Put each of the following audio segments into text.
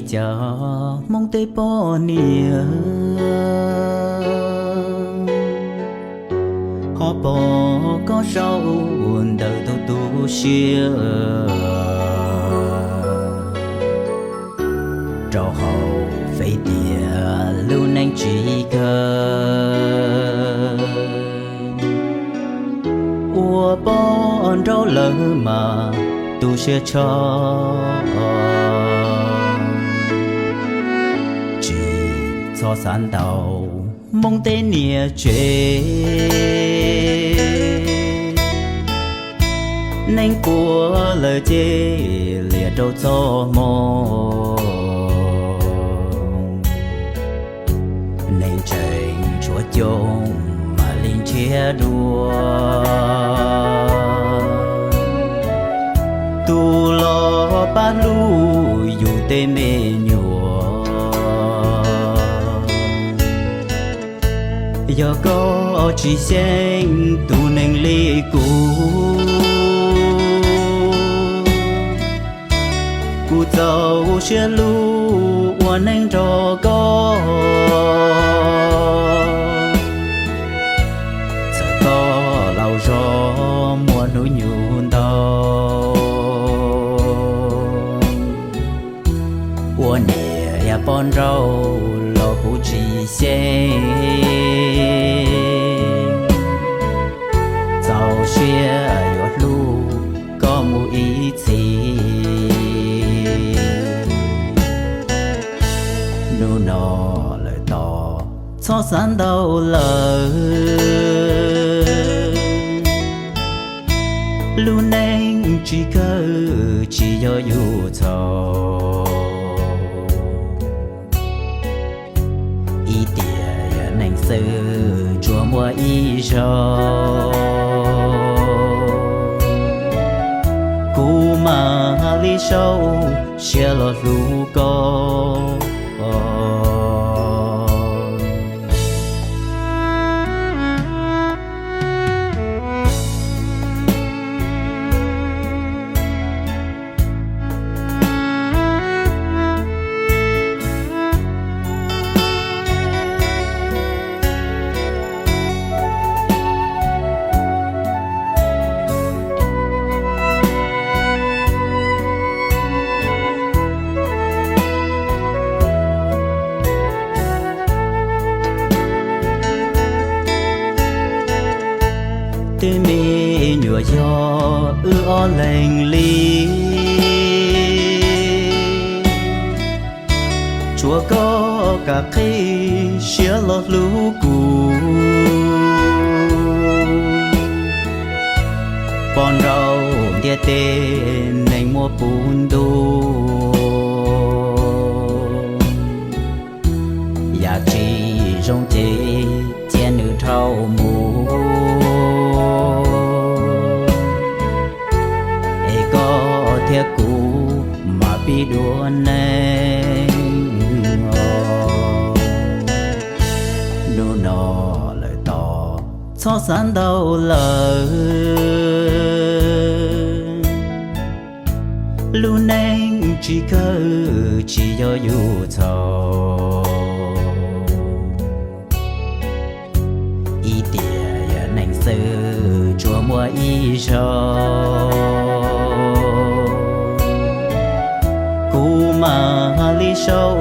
Xyov Hmoob tej poj niam ho pom koj zaum ntawm tus tu siab rau hauv Fev tias lub neej tsis kawg. Ua poj nraug lawm mas tu siab tshaj, tsis txhob xav ntau Hmoob tej niam tsev. Neeg puas lawm ces liam rau txoj hmoo, neeg tseem tshuav coob mam li nrhiav dua tus los pab hlub yus tej me nyuam. Yog koj tsis xyeej tus neeg li kuv, kuv txaus siab lug ua neej nrog koj. Txawm koj laus zog muaj hnub nyoog ntau, ua niam yog poj nraug los kuv tsis xyeej. Txaus siab yuav hlub koj mus ib txhis. Hnub no lawm tos txhob xav ntau lawm. Lub neej tsis kawg tsis yog yus txhaum, ib tiam yog neeg xwb tsuas muaj ib zaug. Kuv mam li sau siab los hlub koj. Tej me nyuam yog wb ob leeg li, tsuav koj kam qhib siab los hlub kuv. Poj nraug ntiaj teb neeg muaj puv ntuj, yam tsis zoo ces cia nws dhau mus, es koj thiab kuv mam pib dua neej os. Hnub no lawm tos txhob xav ntau lawm. Lub neej tsis kawg tsis yog yus txhaum, ib tiam yog neeg xwb tsuas muaj ib zaug. Kuv mam li sau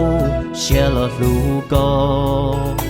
siab los hlub koj.